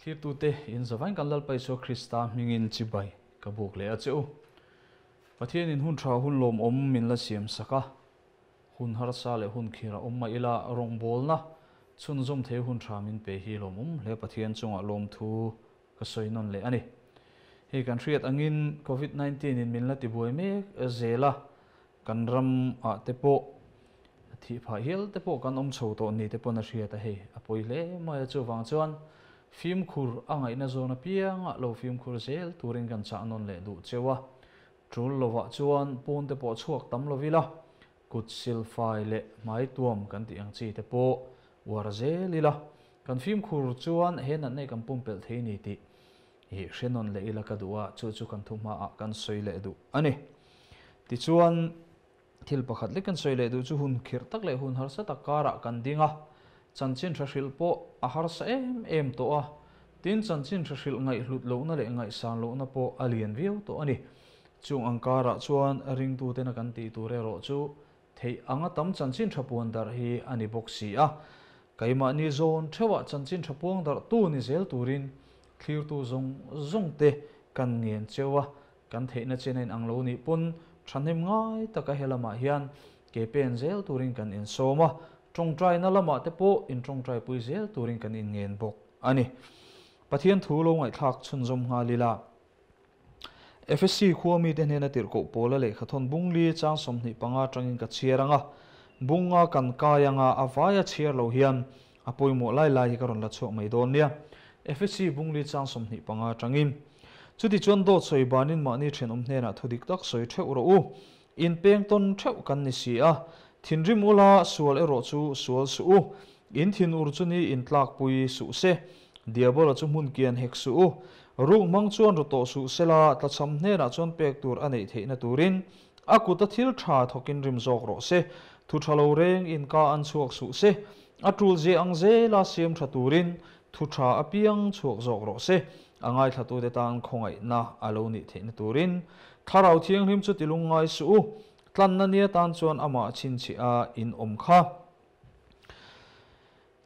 Thlirtute in zavain kan Lalpa Isua Krista hmingin chibai ka buk leh a che u. Pathianin hun tha hun lawmawm min la siam sak a, hun harsa leh hun khir a awm mah ila rawngbawlna chhunzawm thei hun tha min pe hi lawmawm hle Pathian chungah lawmthu ka sawi nawn leh a ni. Hei kan hriat angin Covid 19 in min la tibuai mek zel a, Kan ram ah te pawh thih phah hial te pawh kan awm chho tawh ni te pawn a hriat a hei a pawi hle mai a chuvang chuan fimkhur a ngaihna zawn apiangah lo fimkhur zel turin kan chah nawn leh duh cheu a tul lovah chuan pawn te pawh chhuak tam lo ila kut silfai leh hmai tuam kan tih ang chi te pawh uar zel ila kan fimkhur chuan he natna hi kan pumpelh thei ni tih I hre nawn leh ila ka duh a, chu chu kan thuhmaah kan sawi leh duh a ni. Tichuan, thil pakhat lek kan sawi leh duh chu hun khirh tak leh hun harsa tak karah kan ding a, chanchin tha hrilh pawh a harsa em em tawh a, tin chanchin tha hrilh ngaihhlut lohna leh ngaihsan lohna pawh a lian viau tawh a ni. Chung ang karah chuan ringtutena kan tih tur erawh chu Theih anga tam chanchin tha puan darh hi a ni bawk si a, keimahni zawn theuhah chanchin tha puang darhtu ni zel turin thlirtu zawng zawng te kan ngen cheu a, kan theihna chen a inang lo nih pawn thahnem ngai taka he lamah hian ke pen zel turin kan insawm a, tawngtaina lamah te pawh intawngtaipui zel turin kan inngen bawk a ni. Pathian thu lo ngaihthlak chhunzawm nghal ila. FSC khua mite hnena tirhkoh pawla lehkhathawn bungli chang 25 atangin ka chhiar ang a, bunga kan kai anga a vaia chhiar lo hian a pawimawh lai lai hi ka rawn la chhuak mai dawn nia. FSC bungli chang 25 atangin. Chutichuan dawt sawi banin mahni thenawm hnenah thu dik tak sawi theuh rawh u. Inpeng tawn theuh kan ni si a, thinrim ula sual erawh chu sual suh u. In thin ur chu ni intlakpui suh se, Diabola chu hmun kian hek suh u. Ruk hmang chuan ru tawh suh sela, tlachham hnenah chuan pek tur a neih theihna turin a kuta thil tha thawkin rim zawk rawh se. Thu tha lo reng in ka an chhuak suh se, a tul zia ang zela siam tha turin thu tha apiang chhuak zawk rawh se. A ngaithlatute tan khawngaihna a lo nih theihna turin Thlarau Thianghlim chu tilung ngai suh u. Tlanna nia tan chuan amah chhinchhiah a in awm kha.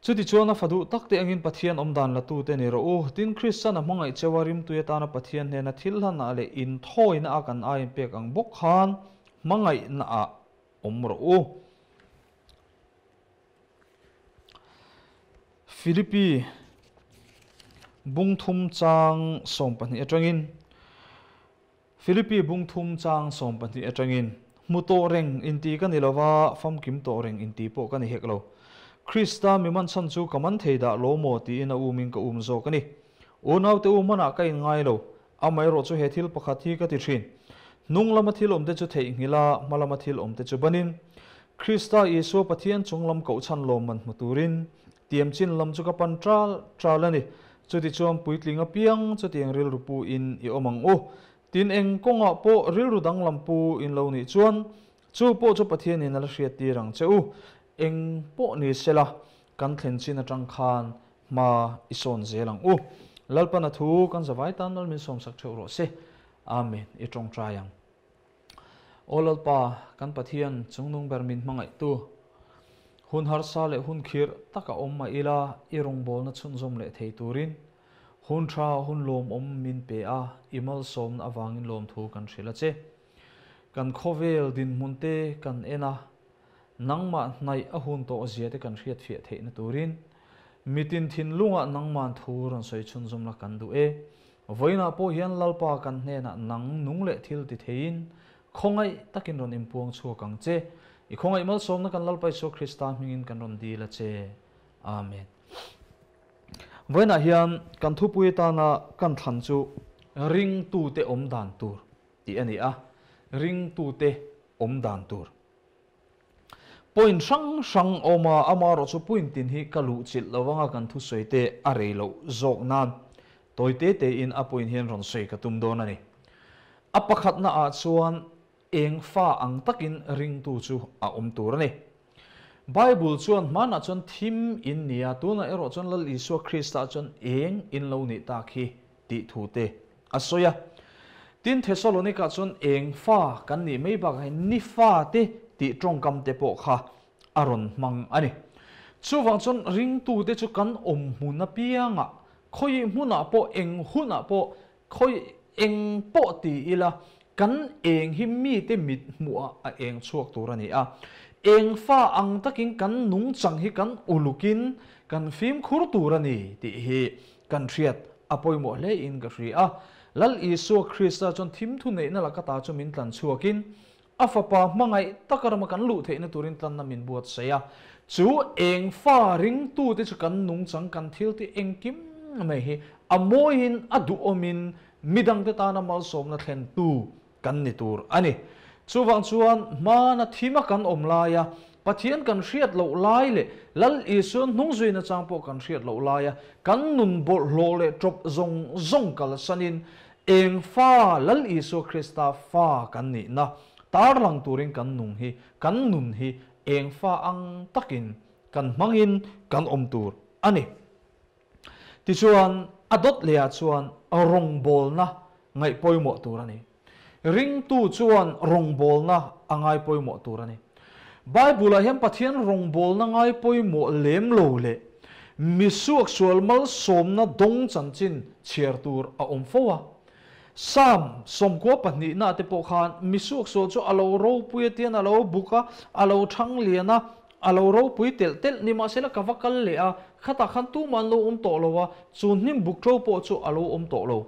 Chutichuan a fa duh tak te angin Pathian awm dan latute ni rawh u. Tin, Kristian a hmangaih cheu a rimtui atana Pathian hnena thil hlanah leh inthawina a kan aiin pek ang bawk khan hmangaihnaah awm rawh u. Philippi bung thum chang 12 atangin Philippi bung thum chang 12 atangin Hmu tawh reng inti ka ni lova, famkim tawh reng inti pawh ka ni hek lo. Krista mi man chhan chu ka man thei dah lo maw tiin a umin ka um zawk a ni. Unaute u manah ka inngai lo, amaherawh chu he thil pakhat hi ka ti thin. Hnung lama thil awmte chu theihnghilh a, hma lama thil awmte chu banin. Krista Isua Pathian chung lam kohchhan lawmman hmu turin tiam chin lam chu ka pan ṭal ṭal a ni. Chutichuan puitling apiang chutiang rilru pu in i awm ang u. Tin eng kawngah pawh rilru danglam pu in lo nih chuan chu pawh chu Pathianin a la hriat tir ang che u. Eng pawh ni sela kan thlen chin atang khan hma i sawn zel ang u. Lalpana thu kan zavai tan lal min sawmsak theuh rawh se. Amen. I tawngtai ang. Aw Lalpa, kan Pathian chungnung ber min hmangaihtu, hun harsa leh hun khirh taka awm mah ila i rawngbawlna chhunzawm leh thei turin hun tha hun lawmawm min pe a, i malsawmna avangin lawmthu kan hrilh a che. Kan khawvel dinhmun te kan en a, nangmah hnaih a hun tawh zia te kan hriatfiah theihna turin mitin thinlungah nangman thu rawn sawi chhunzawm la kan duh e. Vawiinah pawh hian Lalpa kan hnenah nang nung leh thil ti theiin khawngaih takin rawn inpuang chhuak ang che. I khawngaih malsawmna kan Lalpa Isua Krista hmingin kan rawn dil a che. Amen. Vawiinah hian kan thupui atana kan thlan chu ringtute awm dan tur tih a ni a, ringtute awm dan tur. Point hrang hrang awm a, amaherawh chu point tin hi ka luh chilh lo anga kan thusawi te a rei loh zawk nan tawi te te in a point hian rawn sawi ka tum dawn a ni. A pakhatna ah chuan eng fa ang takin ringtu chu a awm tur a ni. Bible chuan hmanah chuan thim in ni a, tunah erawh chuan Lal Isua Krista chuan eng in lo nih tak hi tih thu te a sawi a. Tin, Thesalonika chuan eng fa kan nih mai bakah hian ni fa te tih tawngkam te pawh kha a rawn hmang a ni. Chuvang chuan ringtute chu kan awm hmun apiangah Khawi hmunah pawh eng hunah pawh khawi eng pawh ti ila kan eng hi mite mit hmuhah a eng chhuak tur a ni a. Eng fa ang takin kan nungchang hi kan ulukin kan fimkhur tur a ni tih hi kan hriat a pawimawh hle in ka hria a. Lal Isua Krista chuan thim thu neihna laka ta chu min tlan chhuakin a fapa hmangaih taka rama kan luh theihna turin tlanna min buatsaih a. Chu eng fa ringtute chu kan nungchang kan thil tih engkim mai hi a mawiin a duhawmin midangte tana malsawmna thlentu kan ni tur a ni. Chuvang chuan hmana thima kan awm laia Pathian kan hriat loh lai leh Lal Isua hnungzuina chang pawh kan hriat loh laia kan nun bawlhhlawh leh ṭawp zawng zawng kalsanin eng fa Lal Isua Krista fa kan nihna tarlang turin kan nung hi kan nun hi eng fa ang takin kan hmangin kan awm tur a ni. Tichuan a dawt lehah chuan rawngbawlna ngaih pawimawh tur a ni. Ringtu chuan rawngbawlna a ngai pawimawh tur a ni. Bible-ah hian Pathian rawngbawlna ngai pawimawh lem lo leh mi suaksual malsawmna dawng chanchin chhiar tur a awm fo a. Psalm 12 te pawh khan mi suaksual chu a lo ropui a tian a lo buk a, a lo thang lian a, a lo ropui telh telh ni mahsela ka va kal leh a, khatah khan tumah an lo awm tawh lo a, chu hnim buk ṭo pawh chu a lo awm tawh lo.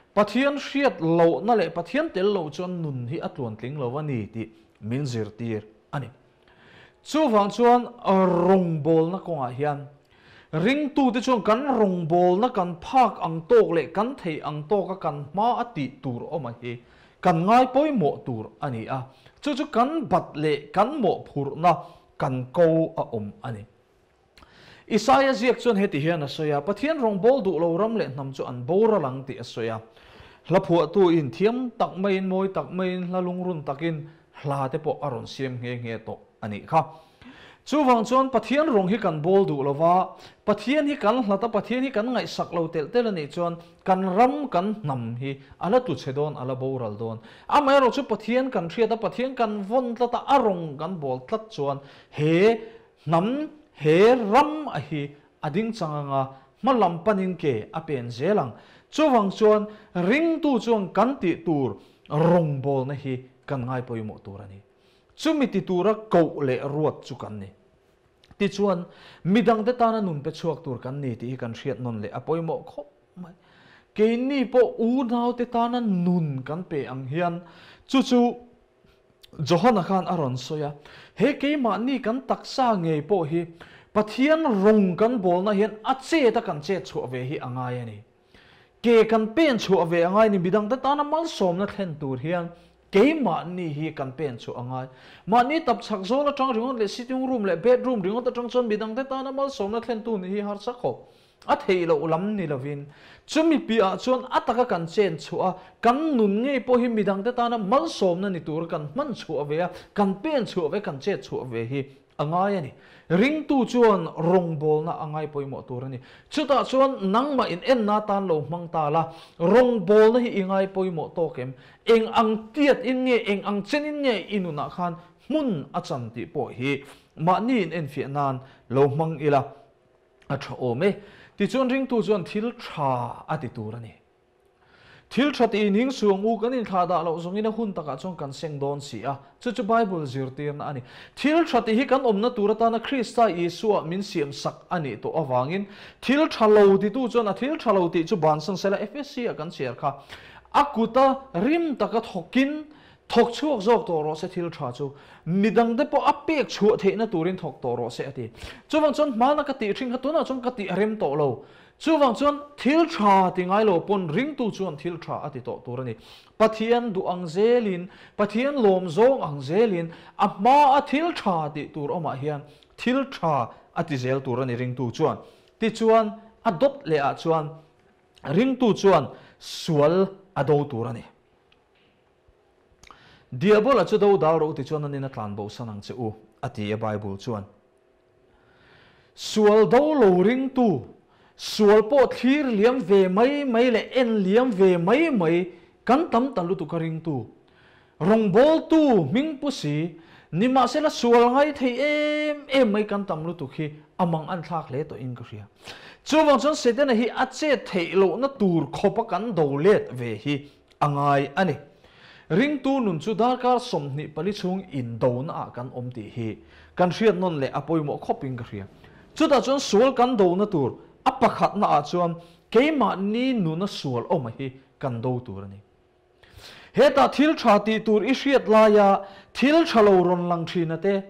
Pathian hriat lohna leh Pathian tel lo chuan nun hi a tluantling lo a ni tih min zirtir a ni. Chuvang chuan rawngbawlna kawngah hian ringtute chuan kan rawngbawlna kan phak ang tawk leh kan thei ang tawka kan hma a tih tur awm a hi kan ngai pawimawh tur a ni a. Chu chu kan bat leh kan mawhphurhna kan ko a awm a ni. Isaia ziak chuan heti hian a sawi a, Pathian rawngbâwl duh lo ram leh hnam chu an boral ang tih a sawi a. Hla phuahtu in thiam tak maiin, mawi tak maiin, hla lungrun takin hla te pawh a rawn siam nghe nghe tawh a nih kha. Chuvang chuan Pathian rawng hi kan bâwl duh lo va, Pathian hi kan hlat a, Pathian hi kan ngaihsak lo telh telh a nih chuan kan ram, kan hnam hi a la tluchhe dawn, a la boral dawn. Amaherawhchu chu Pathian kan hriat a, Pathian kan vawn tlat a, a rawng kan bâwl tlat chuan he Hnam he ram a hi a ding chang anga hma lam panin ke a pen zel ang. Chuvang chuan ringtu chuan kan tih tur rawngbawlna hi kan ngai pawimawh tur a ni. Chumi ti tura koh leh ruat chu kan ni. Tichuan midangte tana nun pe chhuak tur kan ni tih hi kan hriat nawn leh a pawimawh khawp mai. Keini pawh unaute tana nun kan pe ang hian chu chu Johana khan a rawn sawi a, He keimahni kan taksa ngei pawh hi Pathian rawng kan bawlna hian a chet a kan chet chhuah ve hi a ngai a ni. Ke kan pen chhuah ve a ngai ni, midangte tana malsawmna thlen tur hian keimahni hi kan pen chhuah a ngai. Mahni tapchhak zawl atang ringawt leh sitting room leh bedroom ringawt atang chuan midangte tana malsawmna thlentu nih hi harsa khawp. A theih loh lam ni lovin, chumi piahah chuan a taka kan chen chhuah a, kan nun ngei pawh hi midangte tana malsawmna ni tura kan hman chhuah ve a, kan pen chhuah ve, kan chet chhuah ve hi a ngai a ni. Ringtu chuan rawngbawlna a ngai pawimawh tur a ni. Chutah chuan nangmah in enna tan lo hmang ta la, rawngbawlna hi i ngai pawimawh tawk em? Eng ang tiat in nge, eng ang chen in nge i nunah khan hmun a chan tih pawh hi mahni in enfiah nan lo hmang ila. A tha awm e. Tichuan ringtu chuan thil tha a ti tur a ni. Thil tha tiin hing suang u kan inthlah dah loh zawngin a hun takah chuan kan seng dawn si a. Chu chu Bible zirtirna a ni. Thil tha tih hi kan awmna tur atana Krista Isua min siam sak a nih tawh avangin thil tha lo titu chuan a thil tha lo tih chu bansan sela Efesi ah kan chhiar kha. A kuta rim taka thawkin Thawk chhuak zawk tawh rawh se thil tha chu midangte pawh a pek chhuah theihna turin thawk tawh rawh se a ti. Chuvang chuan hmana ka tih hring kha tunah chuan ka tih a rem tawh lo. Chuvang chuan thil tha ti ngai lo pawn ringtu chuan thil tha a ti tawh tur a ni. Pathian duh ang zelin, Pathian lawm zawng ang zelin a hma a thil tha tih tur awmah hian thil tha a ti zel tur a ni ringtu chuan. Tichuan a dawt leh ah chuan ringtu chuan sual a do tur a ni. Diabola chu do dal rawh u tichuan an in a tlan bosan ang che u, a ti a Bible chuan. Sual do lo ringtu, sual pawh thlir liam ve mai mai leh en liam ve mai mai kan tam ta lutuk a ringtu. Rawngbawltu hming pu si, nimahsela sual ngai thei em em mai kan tam lutuk hi a mang an thlak hle tawhin ka hria. Chuvang chuan Setana hi a chet theih lohna tur khawpa kan do let ve hi a ngai a ni. Ringtu nun chu darkar 24 chhung indona ah kan awm tih hi kan hriat nawn leh a pawimawh khawpin ka hria. Chutah chuan sual kan dona tur a pakhatna ah chuan keimahni nuna sual awm hi kan do tur a ni. Hetah thil tha tih tur i hriat laia thil tha lo rawn lang thin a te,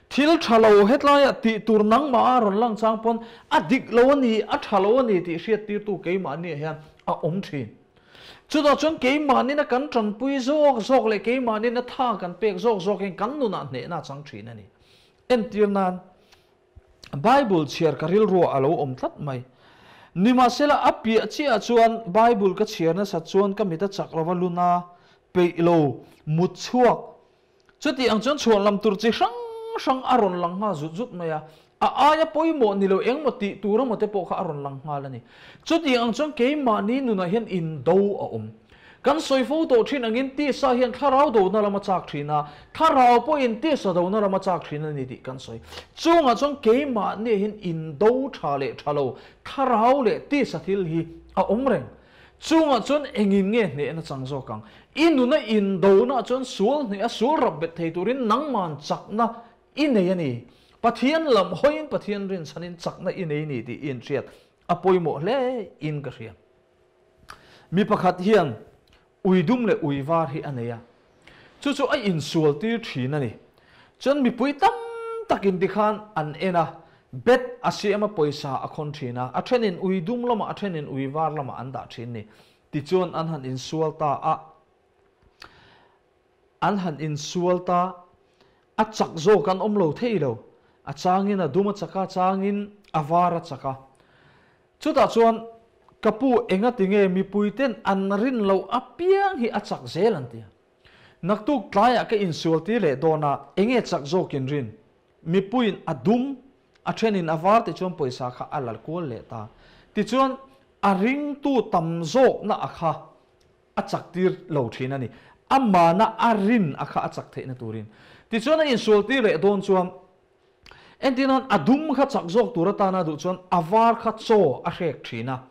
thil tha lo hetlaia tih tur nangmah a rawn lang chang pawn a dik lo a ni, a tha lo a ni tih hriattirtu keimahniah hian a awm thin. Chutah chuan keimahnin a kan tanpui zawk zawk leh keimahnin a tha kan pek zawk zawk hian kan nunah hnehna a chang thin a ni. Entir nan, Bible chhiar ka rilruah a lo awm tlat mai. Nimahsela a piah chiahah chuan Bible ka chhiar nasat chuan ka mit a chak lova luna peih lo, mut chhuak. Chuti ang chuan chhuan lam tur chi hrang hrang a rawn lang nghal zut zut mai a, a aia pawimawh ni lo engmaw tih tur emaw te pawh kha a rawn lang nghal a ni. Chuti ang chuan keimahni nunah hian indo a awm. Kan sawi fo tawh thin angin tisa hian thlarau dona lam a chak thin a, thlarau pawhin tisa dona lam a chak thin a ni tih kan sawi. Chungah chuan keimahni hian indo tha leh tha lo, thlarau leh tisa thil hi a awm reng. Chungah chuan engin nge hnehna chang zawk ang? I nuna indona chuan sual hneh a, sual rap bet thei turin nangman chakna i nei a ni. Pathian lam hawiin Pathian rinchhanin chakna i nei ni tih i inhriat a pawimawh hle in ka hria. Mi pakhat hian ui dum leh ui var hi a nei a, chu chu a insual tir thin a ni. Chuan mipui tam takin tikhan an en a, bet a siam a pawisa a khawn thin a, a thenin ui dum lamah a thenin ui var lamah an dah thin ni. Tichuan an han insual ta a, an han insual ta, a chak zawk an awm lo thei lo, a changin a dum a chak a, a changin a var a chak a. Chutah chuan ka pu engati nge mipuiten an rin loh apiang hi a chak zel an ti a. Naktuk tlaiah ka insual tir leh dawn a, enge chak zawkin rin? Mipuiin a dum, a thenin a var ti chuan pawisa kha a la kual leh ta. Tichuan a ringtu tam zawkna a kha a chak tir lo thin a ni. Amana a rin a kha a chak theihna turin. Tichuan a insual tir leh dawn chuan Entirnan, a dum kha chak zawk tur atana duh chuan a var kha chaw a hrek thin a.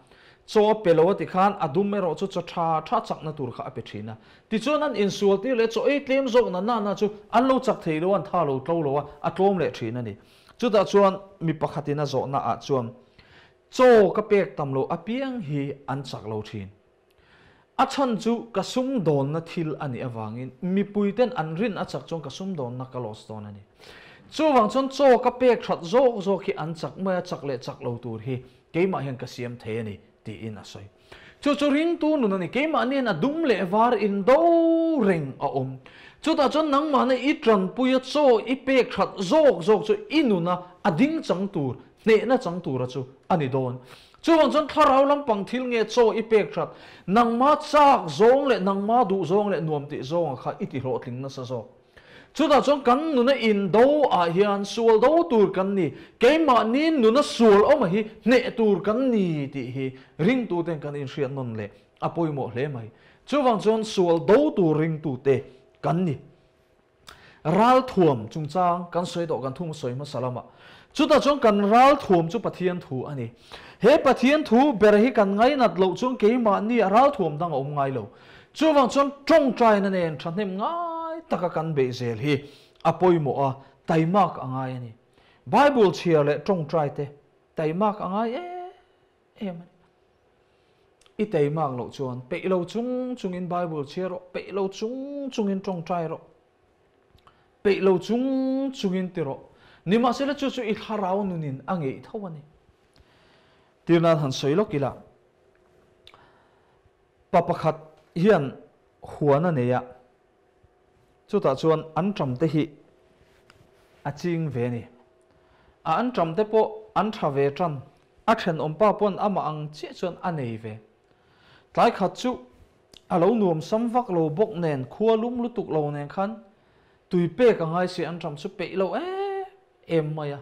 Chaw a pe lo a ti khan a dum erawh chu chaw tha tha chakna tur kha a pe thin a. Tichuan an insual tir leh chaw ei tlem zawk na nana chu an lo chak thei lo a, an tha lo tlo lo a, a tlawm leh thin a ni. Chutah chuan mi pakhatin a zawhna ah chuan chaw ka pek tam lo apiang hi an chak lo thin. A chhan chu ka sumdawnna thil a nih avangin mipuiten an rin a chak chuan ka sumdawnna ka loss dawn a ni. Chuvang chuan chaw ka pek that zawk zawk hi an chak mai a, chak leh chak lo tur hi keimah hian ka siam thei a ni tiin a sawi. Chu chu ringtu nun a ni, keimahni hian a dum leh var in do reng a awm. Chutah chuan nangmahna i tanpuia chaw i pek that zawk zawk chu i nuna a ding chang tur, hnehna chang tura chu a ni dawn. Chuvang chuan thlarau lampang thil nge chaw i pek that, nangma chak zawng leh nangma duh zawng leh nuam tih zawnga kha i ti hlawhtling nasa zawk. Chutah chuan kan nuna indo ah hian sual do tur kan ni, keimahni nuna sual awma hi hneh tur kan ni tih hi ringtuten kan inhriat nawn leh a pawimawh hle mai. Chuvang chuan sual do tur ringtute kan ni. Ralthuam chungchang kan sawi tawh kan thung sawi hmasa lamah. Chutah chuan kan ralthuam chu Pathian thu a ni. He Pathian thu ber hi kan ngainat loh chuan keimahni a ralthuam dang a awm ngai lo. Chuvang chuan tawngtaina nen thahnem ngai taka kan beih zel hi a pawimawh a, taimak a ngai a ni. Bible chhiar leh tawngtai te taimak a ngai em em a ni. I teimak loh chuan peih lo chung chungin Bible chhiar rawh, peih lo chung chungin tawngtai rawh, peih lo chung chungin ti rawh. Nimahsela chu chu i thlarau nunin a ngeih tho a ni. Tir nan han sawi lawk ila, pa pakhat hian huan a nei a, chutah chuan anṭam te hi a ching ve a ni. A anṭam te pawh an ṭha ve ṭan, a ṭhenawm pa pawn amah ang chiah chuan a nei ve. Tlai khat chu a lo nuam sam vak lo bawk nen, khua lum lutuk lo nen khan tui pek a ngai si anṭam chu peih lo em em mai a.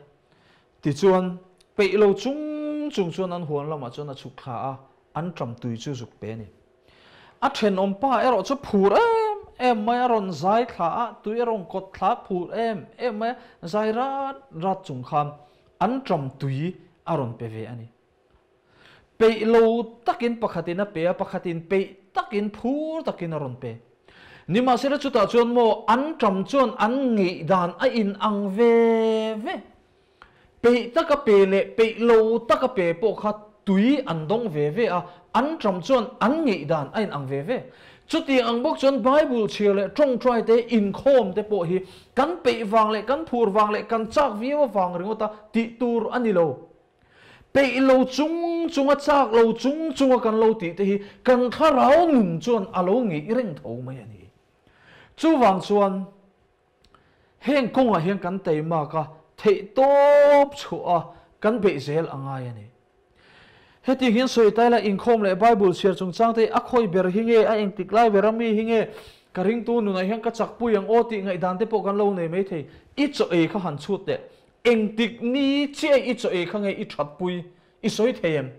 Tichuan, peih lo chung chung chuan an huan lamah chuan a chhuk thla a, anṭam tui chu zuk pe a ni. A thenawm pa erawh chu phur em em mai a rawn zai thla a, tui a rawn kawt thla phur em em mai a, zai rat rat chung khan an ṭam tui a rawn pe ve a ni. Peih lo takin pakhatin a pe a, pakhatin peih takin phur takin a rawn pe. Nimahsela chutah chuan maw anṭam chuan an ngeihdan a inang ve ve. Peih taka pe leh peih lo taka pe pawh kha tui an dawng ve ve a, anṭam chuan an ngeihdan a inang ve ve. Chutiang ang bawk chuan Bible chhiar leh ṭawngṭai te, inkhawm te pawh hi kan peih vang leh kan phur vang leh kan chak viau avang ringawta tih tur a ni lo. Peih lo chung chunga chak lo chung chunga kan lo tih te hi kan thlarau nun chuan a lo ngeih reng tho mai a ni. Chuvang chuan heng kawngah hian kan teimak a, theih tawp chhuah a kan beih zel a ngai a ni. Hetiang hian sawi tai la inkhawm leh Bible chhiar chungchang te hi a khawi ber hi nge, a engtik lai ber a mi hi nge ka ringtu nunah hian ka chakpui ang aw tih ngaihdan te pawh kan lo nei maithei. I chaw ei kha han chhut teh. Engtik ni chiah i chaw ei kha nge i thatpui i sawi thei em?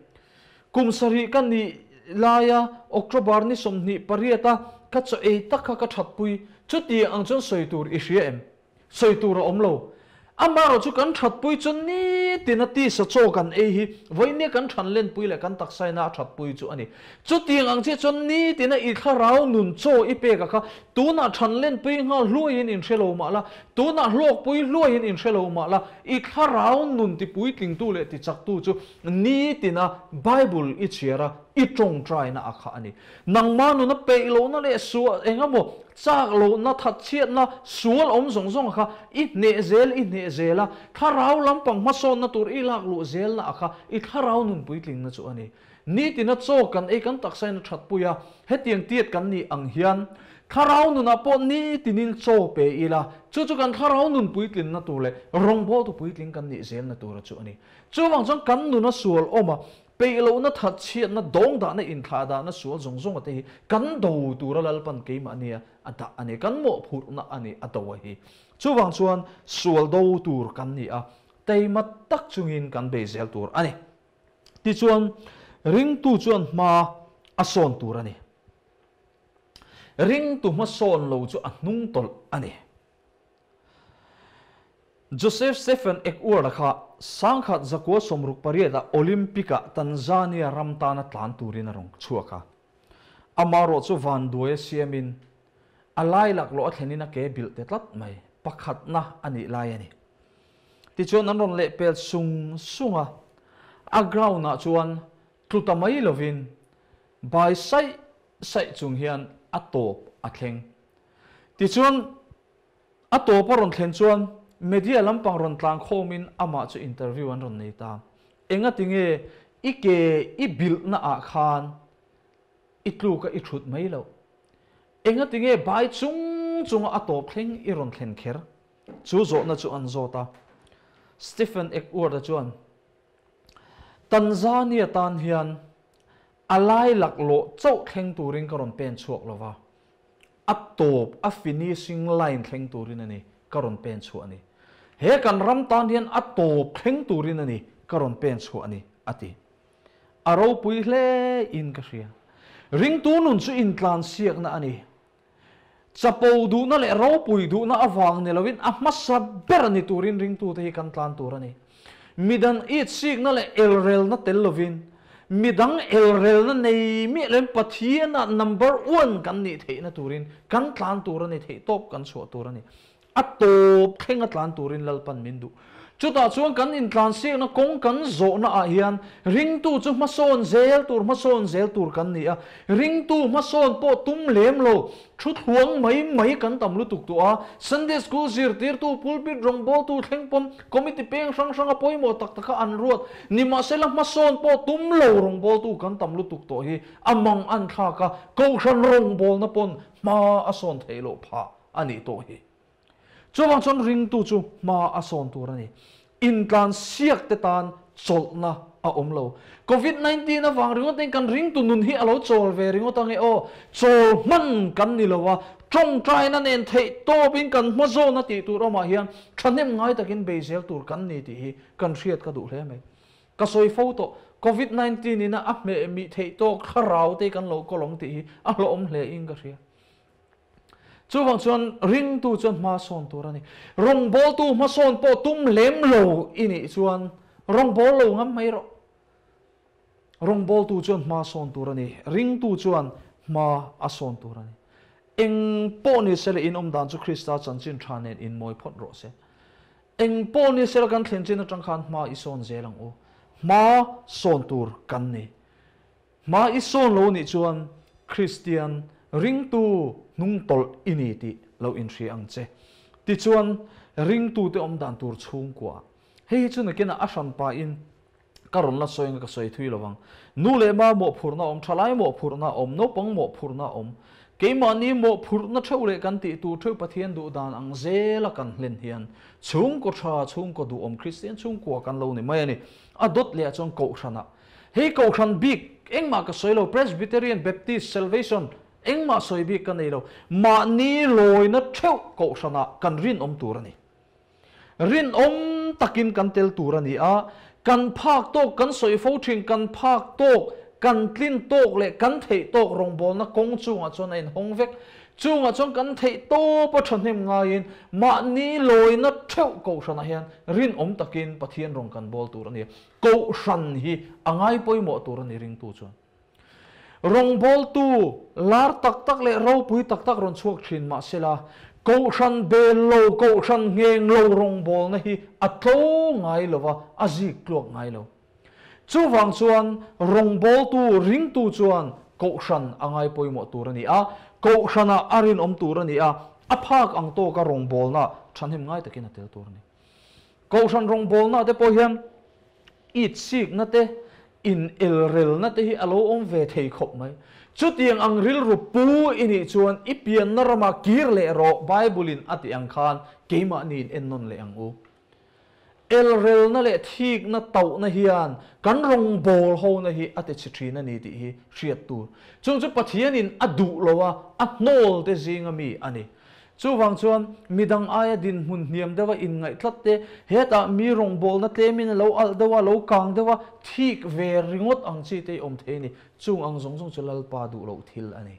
Kum sarih ka nih laia October ni 28 a ka chaw ei tak kha ka thatpui, chutiang ang chuan sawi tur i hria em? Sawi tur a awm lo. Amaherawh chu kan thatpui chu nitin a tisa chaw kan ei hi vawinia kan than lenpui leh kan taksaina a thatpui chu a ni. Chutiang ang chiah chuan nitina i thlarau nun chaw i pek a kha tunah than lenpui nghal hluaiin in hre lo mah la, tunah hlawkpui hluaiin in hre lo mah la, i thlarau nun tipuitlingtu leh tichaktu chu nitina Bible i chhiar a, i tawngtaina a kha a ni. Nangmah nuna peih lohna leh sual eng emaw chak lohna, thatchhiatna, sual awm zawng zawng a kha i hneh zel i hneh zel a, thlarau lampang hmasawnna tur i lak luh zelna a kha i thlarau nun puitlingna chu a ni. Nitina chaw kan ei kan taksain a thatpui a, hetiang tiat kan nih ang hian thlarau nunah pawh nitinin chaw pe ila, chu chu kan thlarau nun puitlinna tur leh rawngbawltu puitling kan nih zelna tura chu a ni. Chuvang chuan kan nuna sual awm a, peih lohna, thatchhiatna, dawngdahna, inthlahdahna sual zawng zawnga te hi kan do tura Lalpan keimahnia a dah a ni, kan mawhphurhna a ni a do a hi. Chuvang chuan sual do tur kan ni a, teima tak chungin kan bei zel tur a ni. Tichuan, ringtu chuan hma a sawn tur a ni. Ringtu hma sawn lo chu a hnung tawlh a ni. Joseph Stephen Ekward-a kha 1968 ah Olympic-ah Tanzania ram tana tlan turin a rawn chhuak a. Amaherawh chu vanduai a siamin a lai laklawh a thlenin a ke bilh te tlat mai, pakhatna a nih lai a ni. Tichuan an rawn lehpel sung sung a, a ground ah chuan tlu ta mai lovin bai saih saih chung hian a tawp a thleng. Tichuan a tawp a rawn thlen chuan media lampang rawn tlang khawmin amah chu interview an rawn nei ta. Engati nge i ke i bilhna ah khan i tluk a i thut mai loh? Engati nge bai chung chunga a tawp thleng i rawn thlen kher? Chu zawhna chu an zawt a. Stephen Eckworth-a chuan, Tanzania tan hian a lai laklawh chauh thleng turin ka rawn pen chhuak lo va, a tawp, a finishing line thleng turin a ni ka rawn pen chhuah a ni. He kan ram tan hian a tawp thleng turin a ni ka rawn pen chhuah a ni, a ti. A ropui hle in ka hria. Ringtu nun chu intlansiakna a ni. Chapo duhna leh ropui duhna avang ni loin a hmasa ber ni turin ringtute hi kan tlan tur a ni. Midang itsikna leh elrelna tel lovin, midang elrelna nei miah loin Pathianah number one kan nih theihna turin kan tlan tur a ni, theihtawp kan chhuah tur a ni. A tawp thleng a tlan turin Lalpan min duh. Chutah chuan kan intlansiakna kawng kan zawhna ah hian ringtu chu hmasawn zel tur hmasawn zel tur kan ni a. Ringtu hmasawn pawh tum lem lo, thu thluang mai mai kan tam lutuk tawh a. Sunday School zirtirtu, pulpit rawngbawltu thleng pawn committee peng hrang hranga pawimawh tak taka an ruat. Nimahsela hmasawn pawh tum lo rawngbawltu kan tam lutuk tawh hi a mang an thlak a, kohhran rawngbawlna pawn hma a sawn theih loh phah. a nih tawh hi. Chuvang chuan ringtu chu hma a sawn tur a ni. Intlan siak te tan chawlhna a awm lo. Covid 19 avang ringawt in kan ringtu nun hi a lo chawl ve ringawt ange aw. Chawl hman kan ni lo a, tawngtaina nen theih tawp in kan hma zawn a tih tur awmah hian thahnem ngai takin bei zel tur kan ni tih hi kan hriat ka duh hle mai. Ka sawi fo tawh, Covid 19 ina a hmeh mih theih tawk thlarau te kan lo kawlawng tih hi a hlawhawm hle in ka hria. Chuvang chuan ringtu chuan hma sawn tur a ni. Rawngbawltu hmasawn pawh tum lem lo i nih chuan rawngbâwl lo ngam mai rawh. Rawngbawltu chuan hma sawn tur a ni, ringtu chuan hma a sawn tur a ni. Eng pawh ni sela in awm dan chu Krista chanchin tha nen inmawi phawt rawh se. Eng pawh ni sela kan thlen chin atang khan hma i sawn zel ang u. Hma sawn tur kan ni. Hma i sawn lo nih chuan Kristian ringtu hnungtawlh i ni tih lo inhria ang che. Tichuan ringtute awm dan tur chhungkua. Hei hi chu nakinah a hranpa in ka rawn la sawi anga ka sawi thui lovang. Nu leh ma mawhphurhna a awm, thalai mawhphurhna a awm, naupang mawhphurhna a awm. Keimahni mawhphurhna theuh leh kan tih tur theuh Pathian duh dan ang zela kan hlen hian chhungkaw tha, chhungkaw duhawm Kristian chhungkua kan lo ni mai a ni. A dawt leh ah chuan Kohhranah. Hei Kohhran bik engmah ka sawi lo, Presbyterian, Baptist, Salvation engmah sawi bik ka nei lo. Mahni lawina theuh Kohhranah kan rinawm tur a ni. Rinawm takin kan tel tur a ni a, kan phak tawk kan sawi fo thin, kan phak tawk, kan tlin tawk leh kan theih tawk rawngbawlna kawng chungah chuan a inhawng vek. Chungah chuan kan theih tawp a thahnem ngaiin mahni lawina theuh Kohhranah hian rinawm takin Pathian rawn kan bawl tur a ni a. Kohhran hi a ngai pawimawh tur a ni ringtu chuan. Rawngbawltu lar tak tak leh ropui tak tak rawn chhuak thin mah sela, Kohhran bel lo, Kohhran ngheng lo rawngbawlna hi a tlo ngai lo va, a zik tluak ngai lo. Chuvang chuan rawngbawltu ringtu chuan Kohhran a ngai pawimawh tur a ni a, Kohhranah a rinawm tur a ni a, a phak ang tawka rawngbawlna thahnem ngai takin a tel tur a ni. Kohhran rawngbawlna te pawh hian itsikna te, inelrelna te hi a lo awm ve thei khawp mai. Chutiang ang rilru pu i nih chuan i pianna ramah kir leh rawh Bible-in a tih ang khan keimahniin ennawn leh ang u. Elrelna leh thikna tauhna hian kan rawngbâwl hona hi a ti chhe ṭhin a ni tih hi hriat tur. Chung chu Pathianin a duh lo a, a hnawl te zinga mi a ni. Chuvang chuan midang aia dinhmun hniam deuha inngaih tlat te, hetah mi rawngbawlna tlemin a lo alh deuh a, lo kang deuh a, thik ve ringawt ang chi te i awm thei a ni. Chung ang zawng zawng chu Lalpa duh loh thil a ni.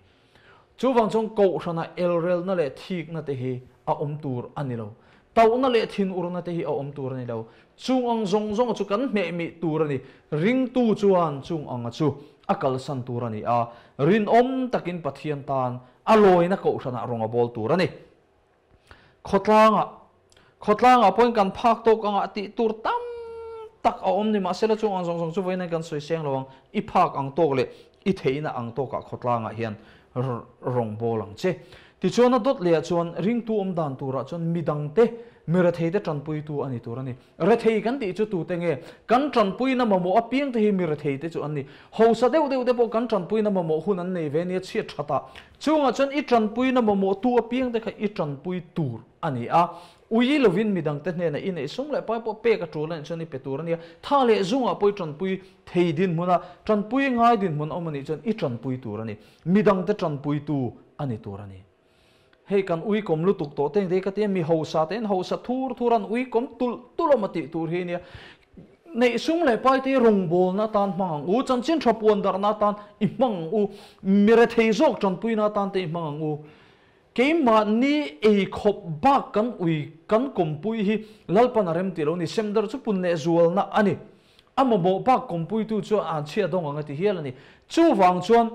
Chuvang chuan Kohhrana elrelna leh thikna te hi a awm tur a ni lo. Tauhna leh thinurna te hi a awm tur a ni lo. Chung ang zawng zawng chu kan hmehmih tur a ni. Ringtu chuan chung anga chu a kalsan tur a ni a, rinawm takin Pathian tan a lawina kohhranah rawng a bawl tur a ni. Khawtlangah, Khawtlangah pawhin kan phak tawk anga tih tur tam tak a awm ni. Mahsela chung ang zawng zawng chu vawiin kan sawi seng lo ang. I phak ang tawk leh i theihna ang tawkah khawtlangah hian rawng bawl ang che. Tichuan a dawt lehah chuan ringtu awm dan turah chuan midangte mi retheite tanpuitu a ni tur a ni. Rethei kan tih chu tute nge? Kan tanpuina mamawh apiangte hi mi retheite chu an ni. Hausa deuh deuh te pawh kan tanpuina mamawh hun an nei ve nia chhiat that a. Chungah chuan i tanpuina mamawh tu apiangte kha i tanpui tur a ni a. Ui lovin midangte hnenah i neih sum leh pai pawh pek a tul a nih chuan i pe tur a nia. Tha leh zungah pawh i tanpui thei dinhmuna tanpui ngai dinhmun a awm a nih chuan i tanpui tur a ni. Midangte tanpuitu a ni tur a ni. Hei kan uikawm lutuk tawh te engte ka tia mi hausa te in hausa thur thur an uikawm tulh tulh awm a tih tur hi nia. Neih sum leh pai te hi rawngbawlna atan hmang ang u, chanchin tha puan darhna atan i hmang ang u, mi rethei zawk tanpuina atan te i hmang ang u. Keimahni ei khawp bak kan ui kan kawmpui hi Lalpan a rem tih lo ni, semdar chu pun leh zualna a ni. A mamawh bak kawmpuitu chu an chhiat dawng ang a ti hial a ni. Chuvang chuan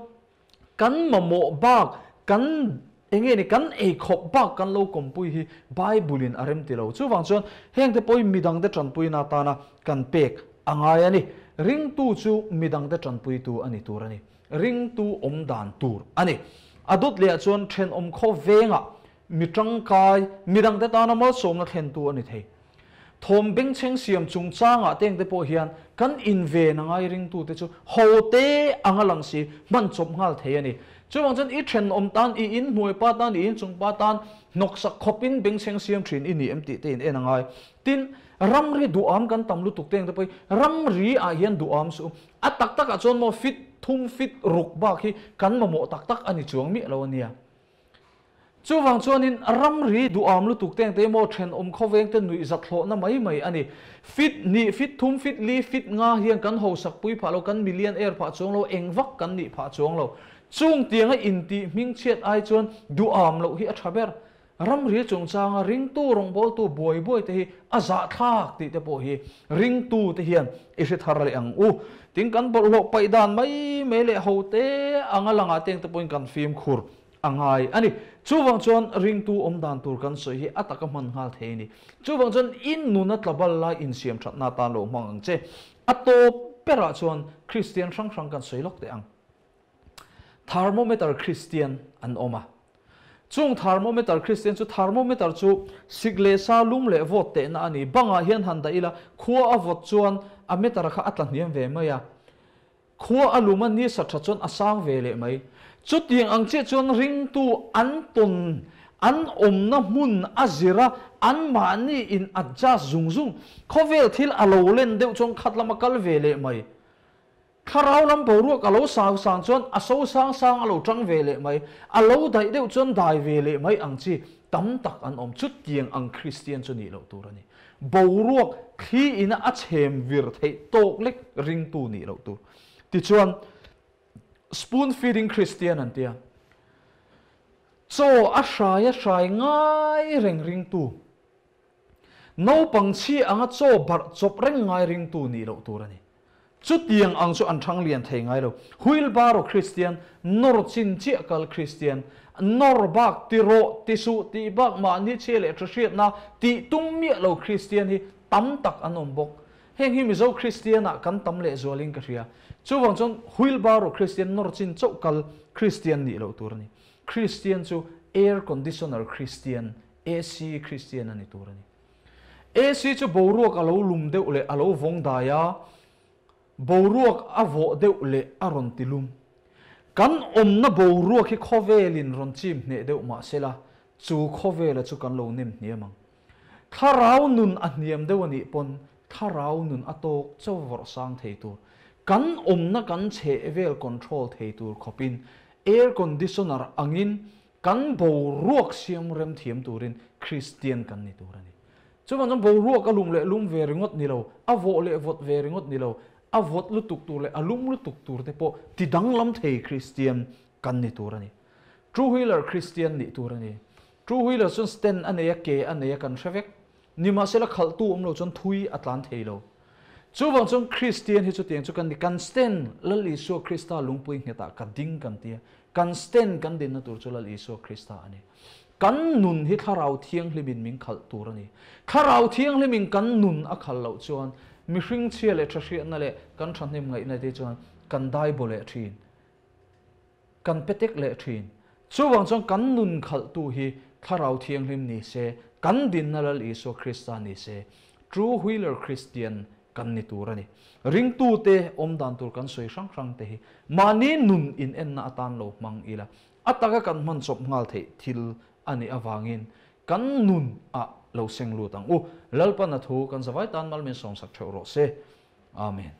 Kan mamawh bak, kan enge ni, kan ei khawp bak kan lo kawmpui hi Bible in a rem ti lo. Chuvang chuan hengte pawhin midangte tanpuina atana kan pek a ngai a ni. Ringtu chu midangte tanpuitu a ni tur a ni. Ringtu awm dan tur a ni. A dawt lehah chuan thenawm khaw vengah mi tangkai, midangte tana malsawmna thlentu a ni thei. Thawm bengchheng siam chungchangah te engte pawh hian kan inven a ngai ringtute chu ho te anga lang si hman chawp nghal thei a ni. Chuvang chuan i thenawm tan, i inhnuai pa tan, i inchung pa tan hnawksak khawpin bengchheng siam thin i ni em tih te in en a ngai. Tin, ramri duham kan tam lutuk te engte pawh hi ramri ah hian duham suh. A tak takah chuan maw fit thum fit ruk bak hi kan mamawh tak tak a ni chuang miah lo a nia. Chuvang chuanin ramri duham lutuk te engte emaw thenawm khawveng te nuih zat hlawhna mai mai a ni. Fit hnih, fit thum, fit li, fit nga hian kan hausak pui phah lo, kan million air phah chuang lo, eng vak kan nih phah chuang lo. Chung tianga intih hmingchhiat ai chuan duham loh hi a tha ber. Ramri chungchanga ringtu rawngbawltu buai buai te hi a zahthlak tih te pawh hi ringtu te hian i hre thar leh ang u. Tin, kan bawlhhlawh paih dan mai mai leh ho te anga langah teng te pawhin kan fimkhur a ngai a ni. Chuvang chuan ringtu awm dan tur kan sawi hi a taka hman nghal thei a ni. Chuvang chuan i nuna tlabal lai insiam thatna atan lo hmang ang che. A tawp berah chuan Kristian hrang hrang kan sawi lawk teh ang. Thermometer Kristian an awm a. Chung thermometer Kristian chu thermometer chu sik leh sa lum leh vawt tehna a ni. Bangah hian han dah ila, khua a vawt chuan a meter kha a tla hniam ve mai a. Khua a lum a ni sa tha chuan a sang ve leh mai. Chutiang ang chiah chuan ringtu an tawn, an awmna hmun a zir a, anmahni in adjust zung zung. Khawvel thil a lo len deuh chuan khat lama kal ve leh mai. Thlarau lam boruak a lo sau sang chuan a so sang sang a lo tang ve leh mai, a lo daih deuh chuan dai ve leh mai ang chi tam tak an awm. Chutiang ang Kristian chu nih loh tur a ni. Boruak thli ina a chhem vir theih tawk lek ringtu nih loh tur. Tichuan, spoon feeding Kristian an tia. Chaw a hrai a hrai ngai reng ringtu. Naupang chhi anga chaw barh chawp reng ngai ringtu nih loh tur a ni. Chutiang ang chu an thang lian thei ngai lo. Wheelbarrow Kristian, nawr chin chiah kal Kristian, nawr bak ti rawh, ti suh tih bak mahni chhia leh tha hriatna tih tum miah lo Kristian hi tam tak an awm bawk. Heng hi Mizo Kristianah kan tam lehzualin ka hria. Chuvang chuan wheelbarrow Kristian, nawr chin chauh kal Kristian nih loh tur a ni. Kristian chu air conditioner Kristian AC Kristian a ni tur a ni. AC chu boruak a lo lum deuh leh a lo vawng dai a, boruak a vawh deuh leh a rawn ti lum. Kan awmna boruak hi khawvelin rawn chim hneh deuh mah se la, chu khawvela chu kan lo nem hniam ang. Thlarau nun a hniam deuh a nih pawn thlarau nun a tawk chaw vawrh sang thei tur, kan awmna kan chhehvel control thei tur khawpin air conditioner angin Kan boruak siam rem thiam turin Kristian kan ni tur a ni. Chuvang chuan boruak a lum leh lum ve ringawt ni lo, a vawh leh vawt ve ringawt ni lo, a vawt lutuk tur leh a lum lutuk tur te pawh ti danglam thei Kristian kan ni tur a ni. Two wheeler Kristian nih tur a ni. Two wheeler chuan stand a nei a, ke a nei a kan hre vek. Nimahsela khalhtu awm lo chuan thui a tlan thei lo. Chuvang chuan Kristian hi chutiang chu kan ni, kan stand Lal Isua Krista lungpui nghetah ka ding kan ti a, kan stand kan dinna tur chu Lal Isua Krista a ni. Kan nun hi Thlarau Thianghlimin min khalh tur a ni. Thlarau Thianghlimin kan nun a khalh loh chuan mihring chhia leh thahriatna leh kan thahnem ngaihna te chuan kan dai baw leh thin. Kan pe tek leh thin. Chuvang chuan kan nun khalhtu hi Thlarau Thianghlim ni se, kan dinna Lal Isua Krista ni se, True Wheeler Christian kan ni tur a ni. Ringtute awm dan tur kan sawi hrang hrang te hi mahni nun inenna atan lo hmang ila, a taka kan hman chawp nghal theih thil a nih avangin kan nun ah lo seng lut ang u. Lalpan a thu kan zavai tan mal min sawmsak theuh rawh se. Amen.